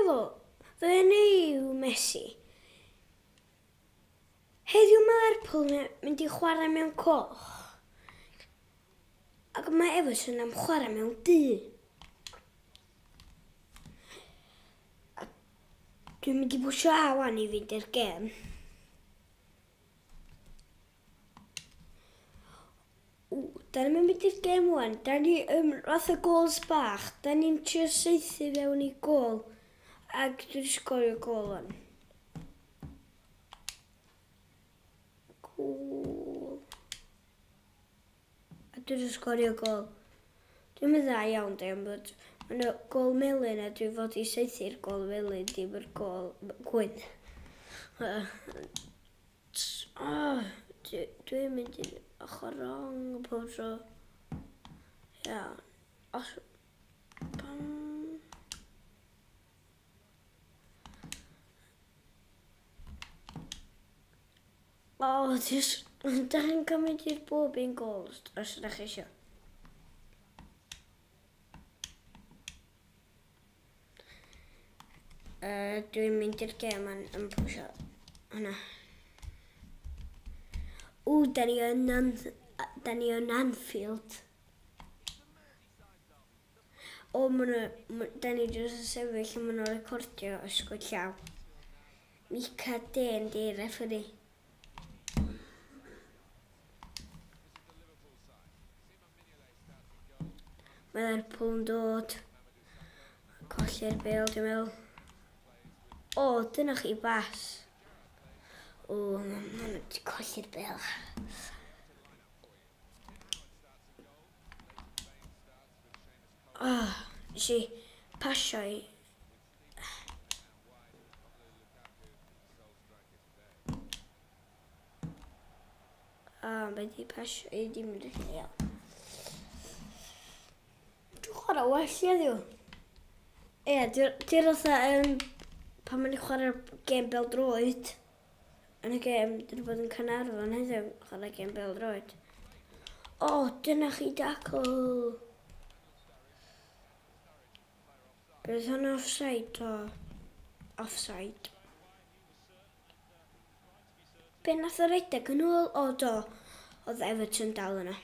Helo, fy enw i yw Messi. Heddiw mae Lerpwl yn mynd i chwarae mewn coch. Ac mae Everton am chwarae mewn du. A dwi'n mynd i bwysio A wan i fynd i'r gêm. Ww, da ni'n mynd i'r gêm wan. Da ni fath o gols bach. Da ni'n trio saethu fewn i gol. Ac dwi wedi sgorio gol wan. Gol. A dwi wedi sgorio gol. Dwi'n mynd dda iawn, de, ond bod mae yna gol melyn a dwi fod i saethu'r gol melyn, dim yr gol gwyn. Oh, dwi'n mynd i'r ochr wrong pob tro. Iawn. Os... Pam... O, oh, jyst... Da chi'n cymryd i'r bob un gol os ydych chi eisiau. Dwi'n mynd i'r gêm yn, yn pwysio hwnna. Ww, da ni yn, da ni yn Anfield. O, ma nhw, da ni jyst yn sefyll a ma nhw'n recordio ysgwyd llaw. Mika Dane di referee. Mae Lerpwl yn dod. Colli'r bêl, dwi'n meddwl. O, dyna chi bas. O, maen nhw wedi colli'r bêl. O, nes i pasio i. O, mae di pasio i ddim yn rhy iawn. Dwi'n chwarae well heddiw. Ie, di'r fatha, pan mae'n chwarae'r gêm bêl-droed, yn y gêm, dwi'n bod yn Caernarfon heddiw, chwarae gêm bêl-droed. O, dyna chi dacl. Beth hwnna offside o? Offside. Be nath o redeg yn ôl? O, do. Oedd Everton dal yna.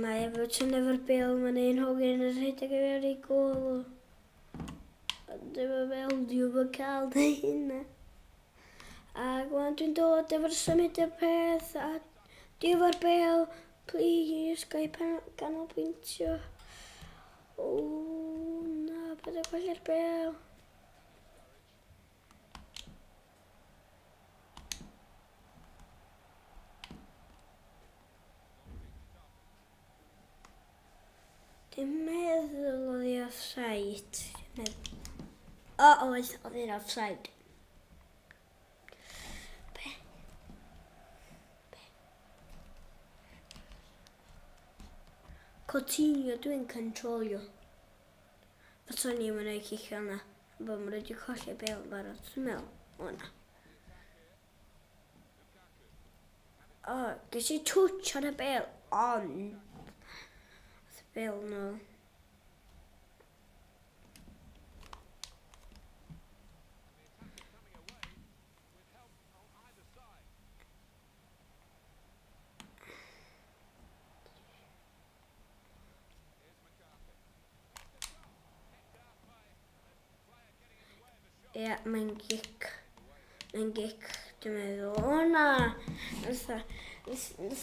Mae Everton efo'r bêl, mae'n un hogyn yn rhedeg i fewn i gôl. Ond efo fel, dwi'n yn cael dy hynna. Ac wan dwi'n dod efo'r symud y peth, a dwi efo'r bêl, please, ga i ganolbwyntio. O, na, paid â colli'r bêl. Dwi'n meddwl oedd hi offside. O, oedd, oedd hi'n offside. Be? Be? Coutinho, dwi'n controlio. Faswn i'n mynd i cicio yna. Bod maen nhw wedi colli bêl yn barod, dwi'n meddwl. O na. O, ges i touch ar y bêl, ond... Oedd y bêl nôl. Ie, mae'n gic. Mae'n gic, dwi'n meddwl. O na! Nath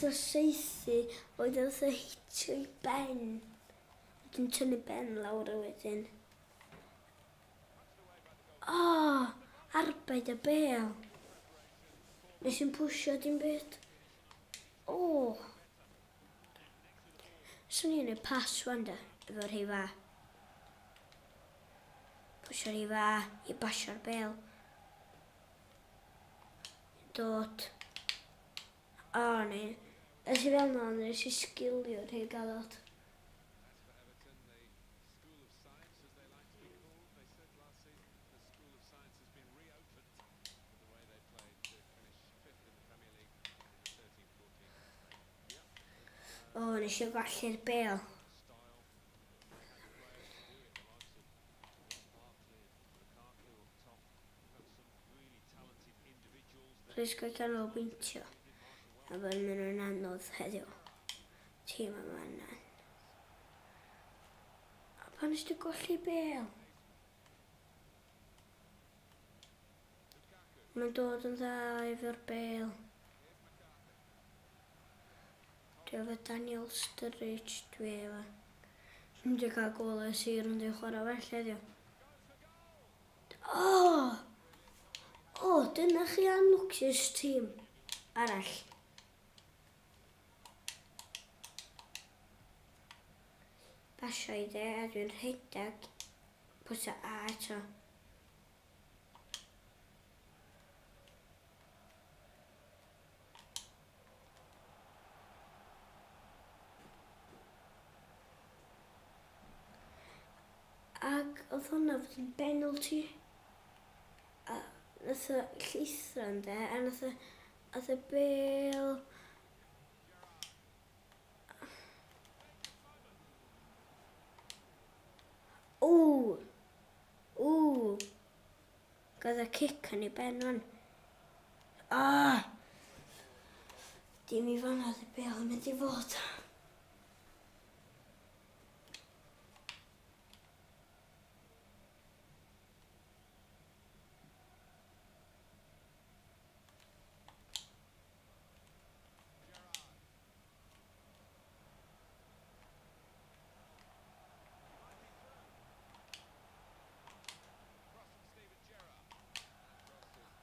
o saethu, oedd oedd o hitio i ben. Wedyn tynnu ben lawr a wedyn. O! Arbed y bêl. Nes i'n pwysio dim byd. O! Swn i'n ei pas wan de, efo rhif A. Pwysio rhif A i basio'r bêl. Dod. O, ne. Ys i fel na, nes i sgilio rhy galed. O, nes i golli'r bêl. Plis gael canolbwyntio. A bod yn mynd yn anodd heddiw. Tîm yma yn anodd. A pan nes ti golli bêl? Mae'n dod yn dda efo'r bêl. Dwi efo Daniel Sturridge, dwi efo. Dwi'n mynd i cael gôl y sir yn dwi'n chwarae well heddiw. O! O, dyna chi anlwcus tîm arall. Pasio i de, a dwi'n rhedeg. Pwysa A eto. Ac oedd hwnna fod yn penalty. A nath o llithro ynde, a nath o, nath y bêl... Ww! Ww! Gath o cic yn ei ben wan. Ah! Dim i fanna oedd y bêl yn mynd i fod.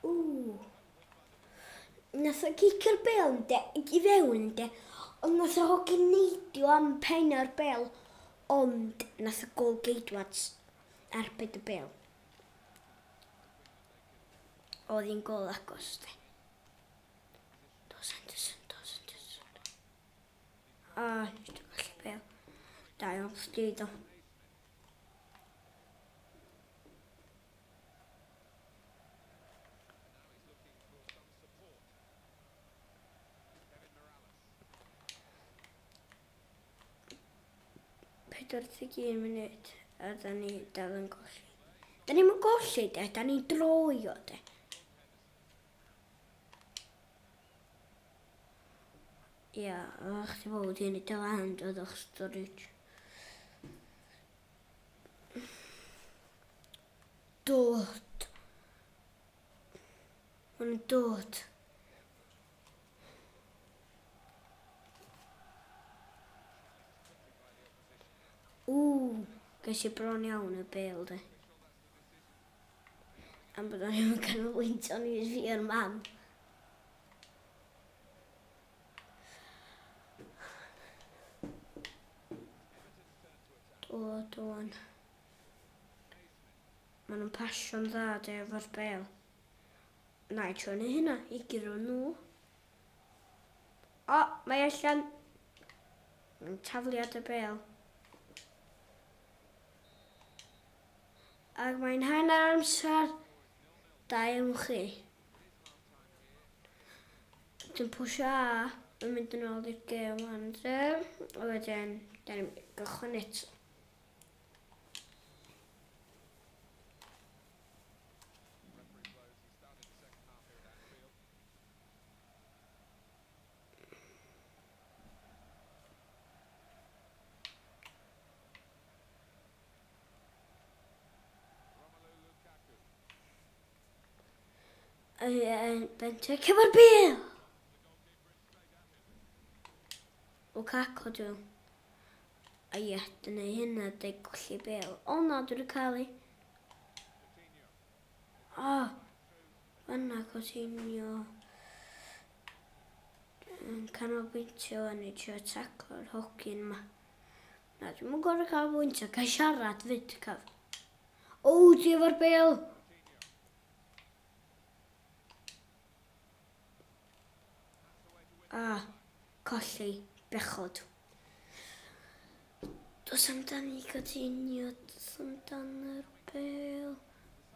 Ww. Nath o gicio'r bêl ynde, i fewn ynde, ond nath o hogyn neidio am pen o'r bêl, ond nath y gôl geidwad arbed y bêl. Oedd hi'n gôl agos, de. Dos Henderson, dos Henderson. A, nes i golli bêl. Da iawn chdi, do. 41 munud a da ni dal yn golli. Da ni'n golli de, da ni'n droio de. Ia, o'ch ti fod i wneud o land oedd o'ch storage. Dod. Maen nhw'n dod. Ww, ges i bron iawn y bêl de. Am bod o'n i'n canolbwyntio ni fi a'r mam. Dod o'n. Maen nhw'n pasio'n dda de efo'r bêl. Na i trio neu hynna, i guro nhw. O, mae allan. Mae'n tafliad y bêl. Ac mae'n hanner amser. Da iawn chi. Dwi'n pwysio A yn mynd yn ôl i'r gêm wan de. A wedyn, da ni'n gychwyn eto. Benthyg efo'r bêl! Lukaku dwi'n. A ie, dyna hynna, deg golli bêl. O na, dwi wedi cael ei. O, fanna Coutinho. Yn canolbwyntio yn ei trio taclo'r hogyn yma. Na, dwi'm yn gorfod canolbwyntio, gael siarad fyd, caf. O, ti efo'r bêl! A A, colli, bechod. Dos amdani Coutinho, dos amdan yr bel.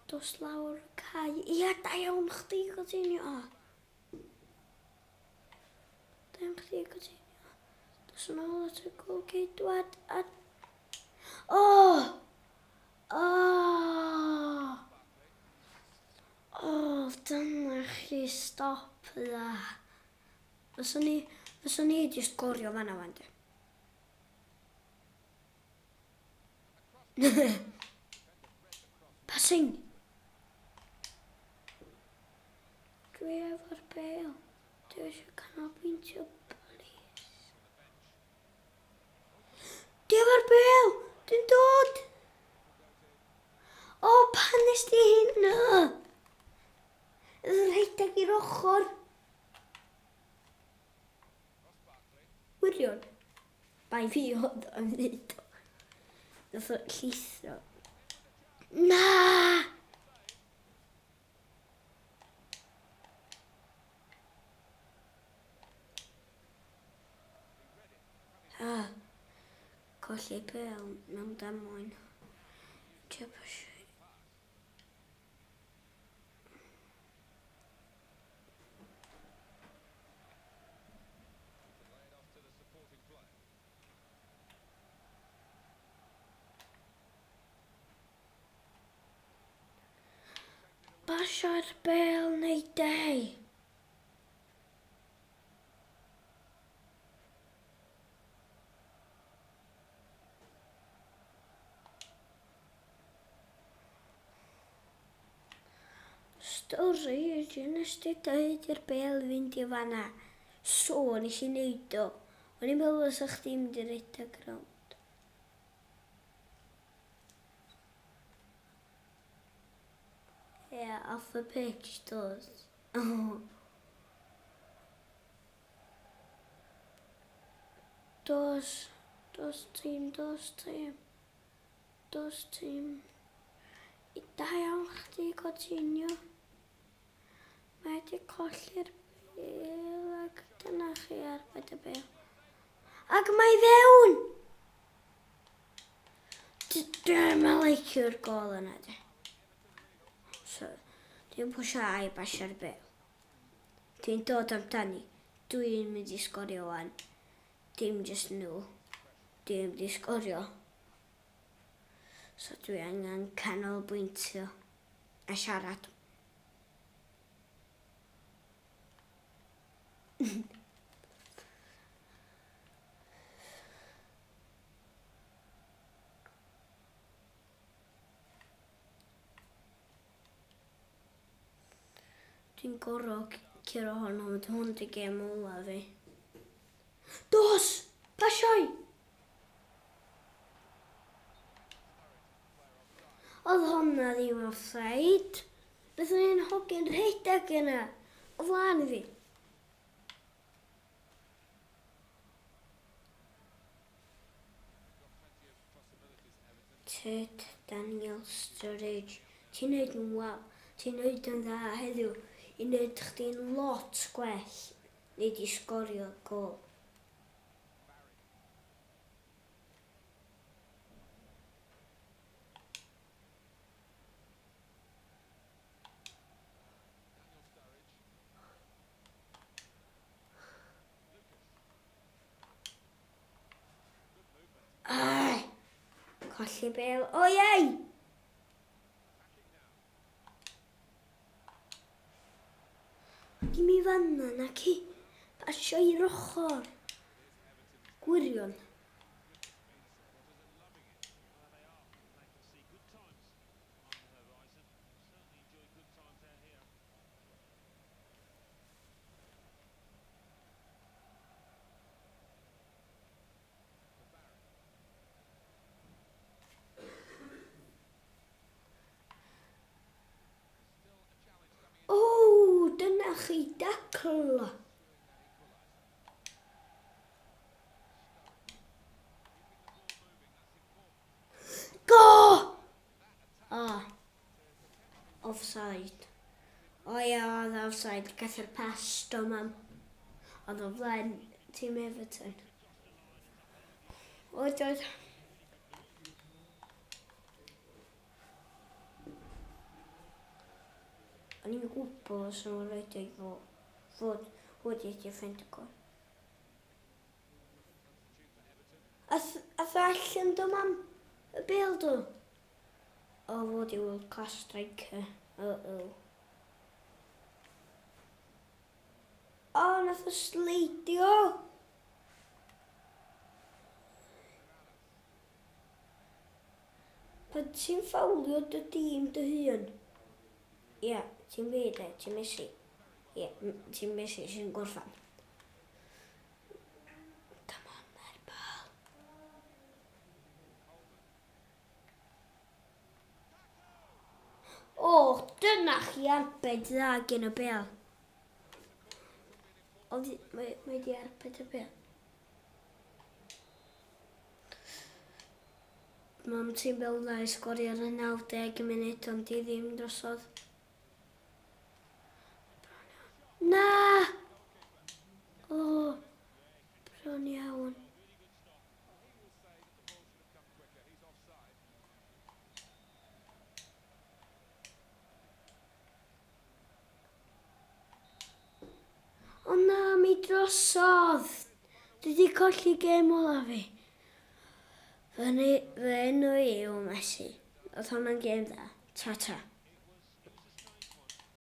Dos lawr y cae. Ia, da iawn chdi Coutinho. O. Da iawn chdi Coutinho. Dos yn ôl at y golgeidwad a... O! O! O, dyna chi stop dda. Fyswn i wedi sgorio fanna fan de. Passing! Dwi efo'r bel. Dwi eisiau canolbwyntio, please. Dwi efo'r bel! Dwi'n dod! O, pan nes di hynna? Yn rhedeg i'r ochr. Wirion. Bai fi oedd o'n wneud o. Nath o llithro. Na! Ah, colli bel mewn damwain. Pasio'r bel neu dau. Stori, nes di dweud i'r bel fynd i fanna. So, nes i neud o. O'n i'n meddwl fysa chdi'n mynd i redeg rownd. Yeah, off the pitch does. Dos, dos tîm, dos tîm. Dos tîm. Da iawn chdi, Coutinho. Mae wedi colli'r bel ac dyna chi arbed y bel. Ac mae fewn! Dwi'n licio'r gol yna de. So, dwi'n pwysio a i basio'r bel. Dwi'n dod amdani. Dwi'n mynd i sgorio wan. Dim just nhw. Dwi'n mynd i sgorio. So dwi angen canolbwyntio a siarad. Dwi'n gorfod curo hwn, ond hwn di gêm ola fi. Dos! Pasioi! Oedd hwnna ddim offside. Beth o'n i'n hogyn rhedeg yna o flaen i fi. Tyd Daniel Sturridge. Ti'n neud yn wel. Ti'n neud yn dda heddiw. I neud chdi'n lot gwell. Nid i sgorio gol. Ai! Colli bel. O iei! Dim i fanna na ci. Pasio i'r ochr. Gwirion. O, dyna chi dacl. Go! O, offside. O ia, oedd offside. Gath yr pas do, mam. Oedd o flaen tîm Everton. Oedd oedd. O'n i'n gwybod os nhw'n rhedeg fod wedi defendio gol. Ath allan do mam y bêl do? O fod i world class striker. Uh-oh. O, nath o sleidio! Pan ti'n ffawlio dy dîm dy hun? Ie, yeah, ti'n fi de, ti'n Messi. Ie, yeah, ti'n Messi sy'n gorffan. Come on, Lerpwl. O, dyna chi arbed dda gen y bêl. Oedd, mae di arbed y bêl. Mam ti'n bêl dda i sgorio ar y 90 munud, ond di ddim drosodd. Na! O, bron iawn. O na, mi drosodd! Dwi wedi colli gêm ola fi. Fy enw i yw Messi. Oedd hwnna'n gêm dda. Ta-ta.